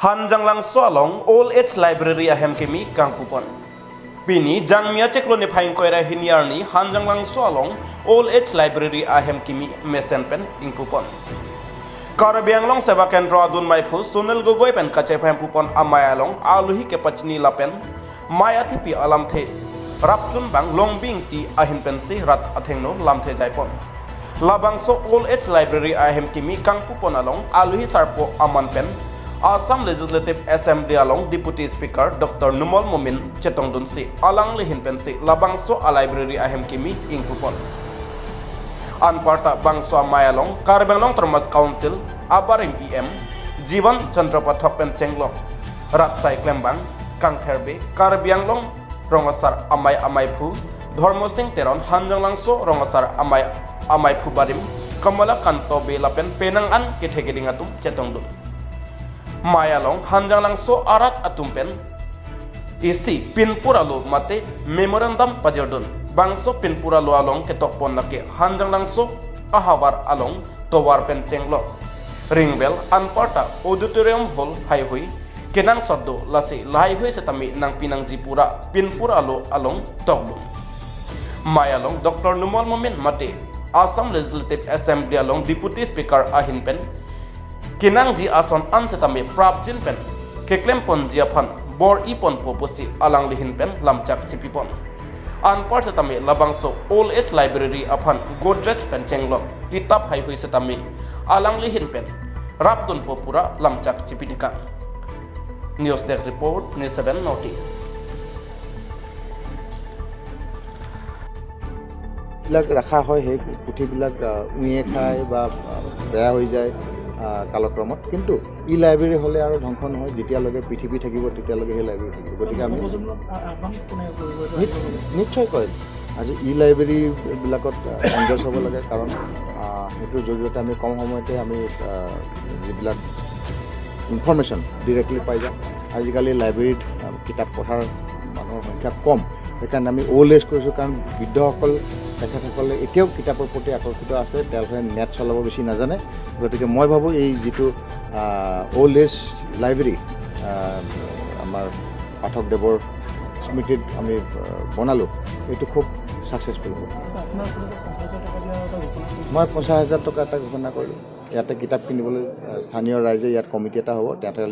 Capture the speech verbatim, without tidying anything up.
Hanjanglangso along Old Age Library ahem kimi kangpupon. Pini Jangmi achiklo niphai ingkoi ra hini arni Hanjanglangso along Old Age Library ahem kimi mesen pen ingpupon. Karbi Anglong Seva Kendro adun maiphu Sunil Gogoi pen kachepahempupon amei along aluhi kepachini lapen mei athepi alamthe rapchun bang Longbing Ingti ahin pensi rat athengno lamthe jaipon. Labangso Old Age Library ahem kimi kangpupon along aluhi sarpo aman pen Assam Legislative Assembly along Deputy Speaker Doctor Numal Momin chetongdunsi alangli ahin pensi labangso a library ahem kimi ingpupon. Anparta bangso amei along Karbi Anglong Autonomous Council abarim E M Jivan Chandra Pathak pen chenglok, rat asai klembang, kangtherbe, Karbi Anglong Rong Asar amei ameiphu Dhormo Sing Teron, Hanjanglangso Rong Asar amei ameiphu barim Kamala Kanto Bey lapen penang an kethe keding atum chetongdun. Mei along Hanjanglangso arat atum pen isi pinpur alo mate memorandum pajirdun. Bangso pinpur alo along ketokpon lake Hanjanglangso ahavar along tovar pen chenglok, ring bell, anparta auditorium hall haihui kenangsot do, lasi lahaihui setame nangpi nangji pu ra pinpur alo along tokdun. Mei along Doctor Numal Momin mate Assam Legislative Assembly along Deputy Speaker ahin pen kenangji ason an setame prapjin pen keklemponji aphan bor-iponpo pusi alangli ahin pen lamchak chipipon. Anpar setame labangso Old Age Library aphan Godrej pen chenglok kitap haihui setame alangli ahin pen rapdunpo pu ra lamchak chipitekang. News Desk Report, News seven North East. বিলাক ৰখা হয়, সেই পুথিবিলাক আহ, উঁয়ে খায় বা আহ, বেয়া হৈ যায় আহ, কালক্ৰমত। কিন্তু ই লাইব্ৰেৰী হ'লে আৰু ধ্বংস নহয়, যেতিয়ালৈকে পৃথিৱী থাকিব তেতিয়ালৈকে সেই লাইব্ৰেৰী থাকিব। গতিকে আমি নৱপ্ৰজন্মক আ- আহ্বান কোনে কৰিব? নি- নিশ্চয়কৈ আজি ই লাইব্ৰেৰীবিলাকত আহ, এংগেজ হ'ব লাগে, কাৰণ আহ, সেইটোৰ জৰিয়তে আমি কম সময়তে আমি আহ, যিবিলাক ইনফৰমেশ্যন ডিৰেক্টলি পাই যাম। আজিকালি লাইব্ৰেৰীত আহ, কিতাপ পঢ়াৰ মানুহৰ সংখ্যা কম, সেইকাৰণে আমি অ'ল্ড এজ কৰিছোঁ, কাৰণ বৃদ্ধসকল, তেখেতসকলে এতিয়াও কিতাপৰ প্ৰতি আকৰ্ষিত আছে, তেওঁলোকে নেট চলাব বেছি নাজানে। গতিকে মই ভাবোঁ এই যিটো অ'ল্ড এজ লাইব্ৰেৰী আমাৰ পাঠকদেৱৰ স্মৃতিত আমি আহ, বনালোঁ, এইটো খুব ছাকচেছফুল হ'ব। আপোনাৰ ফালৰ পৰা পঞ্চাছ হাজাৰ টকা দিয়া এটা ঘোষণা কৰিছে। মই পঞ্চাছ হাজাৰ টকা এটা ঘোষণা কৰিলোঁ। ইয়াতে কিতাপ কিনিবলৈ আহ, স্থানীয় ৰাইজে ইয়াত কমিটি এটা হ'ব, তাতে